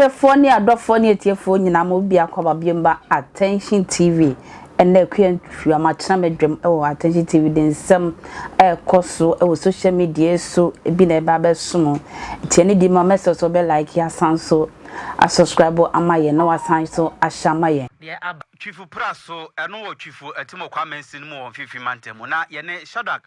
Ahwɛfoɔ ne adɔfoɔ ne atiefoɔ nyinaa mo bi akɔ aba biom ba Attention TV ɛnɛ Akua Ntua matena m'adwam wɔ Attention TV de nsɛm ɛrekɔ so wɔ social media so ebi na ɛba abɛso mo nti ɛne di ma mɛsɛ so bɛ like asan so asubscribe ama yɛn na wasan so ahyɛ ama yɛn. Deɛ aba. Twifo Pra so, ɛno wɔ Twifo Atimokwa mansin mu wɔ Mfimfini Mantam mu, na yɛne Shadrack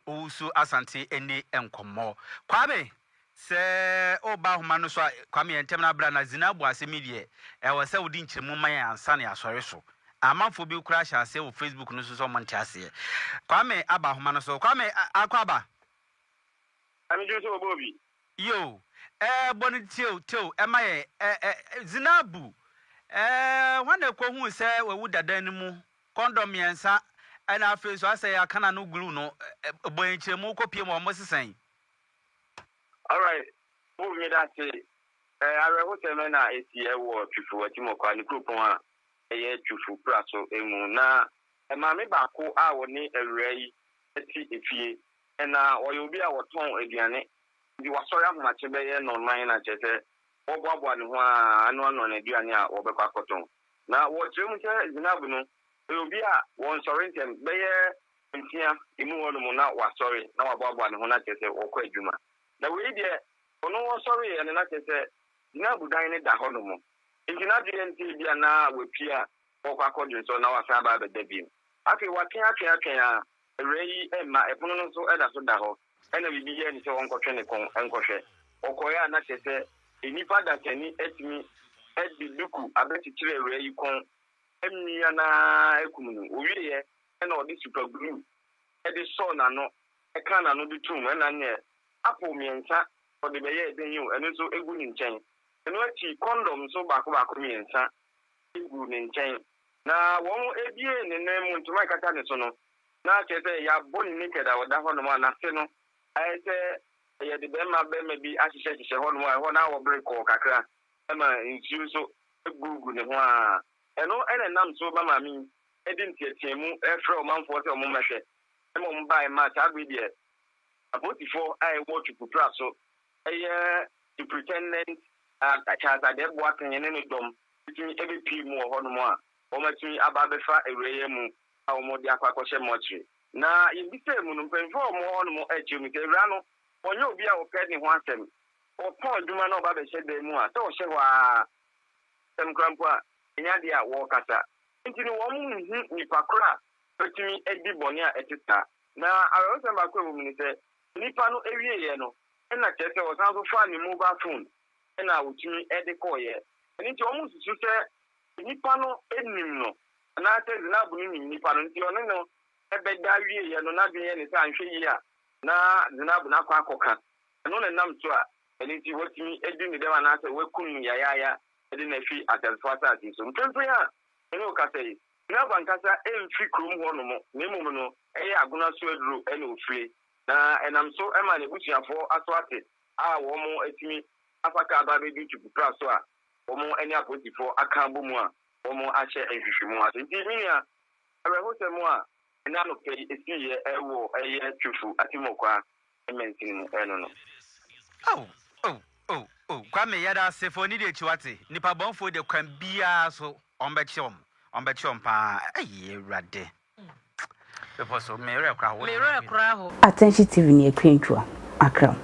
Owusu Asante nni nkɔmmɔ. Kwame, sɛ woreba ahoma no so a, Kwame yɛ ntɛm na bra na Zinabu asɛm yi deɛ, ɛwɔ sɛ wode nkyerɛmu ma yɛn ansa na yɛasɔre so. Amanfoɔ bi koraa hyɛ aseɛ wɔ Facebook no so sɛ wɔnte aseɛ. Kwame aba ahoma no so. Kwame, akɔ aba? Kwame dwo sɛ wɔbɔ obi. Yo, ɛɛ, bɔ no tew, tew, ɛma yɛn, ɛ, ɛ, Zinabu, ɛɛ, hwan na ɛkɔhuu sɛ wawu da dan no mu, kɔndɔm mmiɛnsa, ɛna afei nso asɛ yɛaka n'ano glue no, ɛ, bɔ yɛn nkyerɛmu kɔpie mu a wɔn sesɛn. Alright, Bob meda ase. Ɛ, awerɛhosɛm na esi wɔ Twifo Atimɔkwa ne kuropɔn a ɛyɛ Twifo Praso mu. Na maame baako a ɔne awuraa yi te efie, na ɔyɛ obi a ɔtɔn aduane. Nti wasɔre ahomakye bɛyɛ nnɔnnan na kyerɛ sɛ ɔreboaboa ne ho ara anoanoa n'aduane a wɔbɛkɔ akɔtɔn. Na wɔkyerɛ mu sɛ Zinab no, ɔyɛ obi a wɔnsɔre ntɛm, bɛyɛ nsia emu hɔnom na wasɔre na waboaboa ne ho na kyerɛ sɛ ɔkɔ adwuma. Na wei deɛ, ɔno ɔsɔreeɛ no na kyerɛ sɛ Zinab dan no da hɔnom. Nti n'adwene yɛ no sɛ ebia na wapue a ɔrekɔ akɔdwonsɔ na wasan aba abɛda bio. Afei watwɛn atwɛn atwɛn ara, awuraa yi mma, ɛpono no nso da so da hɔ. Ɛnna biribi yɛɛ no sɛ ɔnkɔtwe ne kɔn nkɔhwɛ. Ɔkɔeɛ a na kyerɛ sɛ nnipa dasani atumi de duku abɛkyekyere awuraa yi kɔn amia no ara akum no. Ɔwieeɛ na ɔde super glue de sɔɔ n'ano, kaa n'ano de toom. Ɛnna neɛ apple mmiɛnsa ɔde bɛyɛɛ dɛn o, ɛno nso gu ne nkyɛn. Ɛno akyi kɔndɔm nso baako baako mmiɛnsa gu ne nkyɛn. Na wɔbuee ne nan mu ntoma a ɛkata ne so no, na kyerɛ sɛ yɛabɔ no naked a ɔda hɔnom a n'ase no ayɛ sɛ yɛde bɛrima bɛrima bi ahyehyɛhyehyɛ hɔnom a ɛhɔ no awɔ bere kɔɔ kakra ma nsuo nso gugu ne ho a ɛno na ɛnam so ma maame yi de nteateamu frɛ ɔmanfoɔ sɛ wɔmmɛhwɛ ma wɔn baeɛ ma saa bere deɛ apolisifoɔ a ɛwɔ Twupupra so ɛyɛ Superintendent Charles Adeh Boateng ne ne dɔm tumi bɛpue mu wɔ hɔnom a wɔatumi aba abɛfa awura yi amu a wɔde akɔ akɔhyɛ mortuary. Na yɛbisaa mu no, mpanyimfoɔ a wɔwɔ hɔnom kyerɛ mu sɛ awuraa no, ɔnyɛ obi a ɔpɛ ne ho asɛm. Ɔpɔn adwuma na ɔba bɛhyɛ dan mu a, sɛ ɔhyɛ hɔ ara asɛm koraa mpo a, ɛnyɛ adeɛ a wɔrekasa. Enti no, wɔnhu nipa korɔ a watumi adi bɔne a ɛte saa. Na awerɛhosɛm baako a ɛwɔ mu ne sɛ, nipa no wieeɛ no, ɛnna kyerɛ sɛ ɔsan nso faa ne mobile phone na ɔtumi de kɔeɛ. Ɛno nti wɔsusu sɛ nipa no nim no anaasɛ Zinab no nim nipa no nti ɔne no bɛda wieeɛ no n'adwene yɛ ne sɛ anhwɛ yie a na Zinab no akɔ akɔka. Ɛno na ɛnam so a ɛno nti watumi adi ne dɛm anaasɛ wakum no yayaaya de no afi ateasefoɔ asase so. Mprempren a me ne wo kasa yi, Zinab ankasa mfiri kurom hɔnom na mmom no ɛyɛ Agona so aduro na ɔfire. Na ɛnam so ma n'abusuafoɔ aso ate a wɔatumi afa kaa aba abɛdu Twupupra so a wɔne apolisifoɔ aka abɔ mu a wɔahyɛ nhwehwɛmu ase. Nti me nua, awerɛhosɛm a ɛnnɛ anɔpa yi ɛsiiɛ wɔ ɛyɛ Twufu Atimokwa mansini mu ɛno no. Oh oh oh oh Kwame yɛda ase fa w'ani di akyi wate nipa bɔnfoɔ deɛ kwan biara so wɔn bɛkye wɔn wɔn bɛkye wɔn paa ɛyi awurade bepɔ so me werɛ koraa ho. Me werɛ koraa ho. Attention TV ne Akua Antwua, Accra.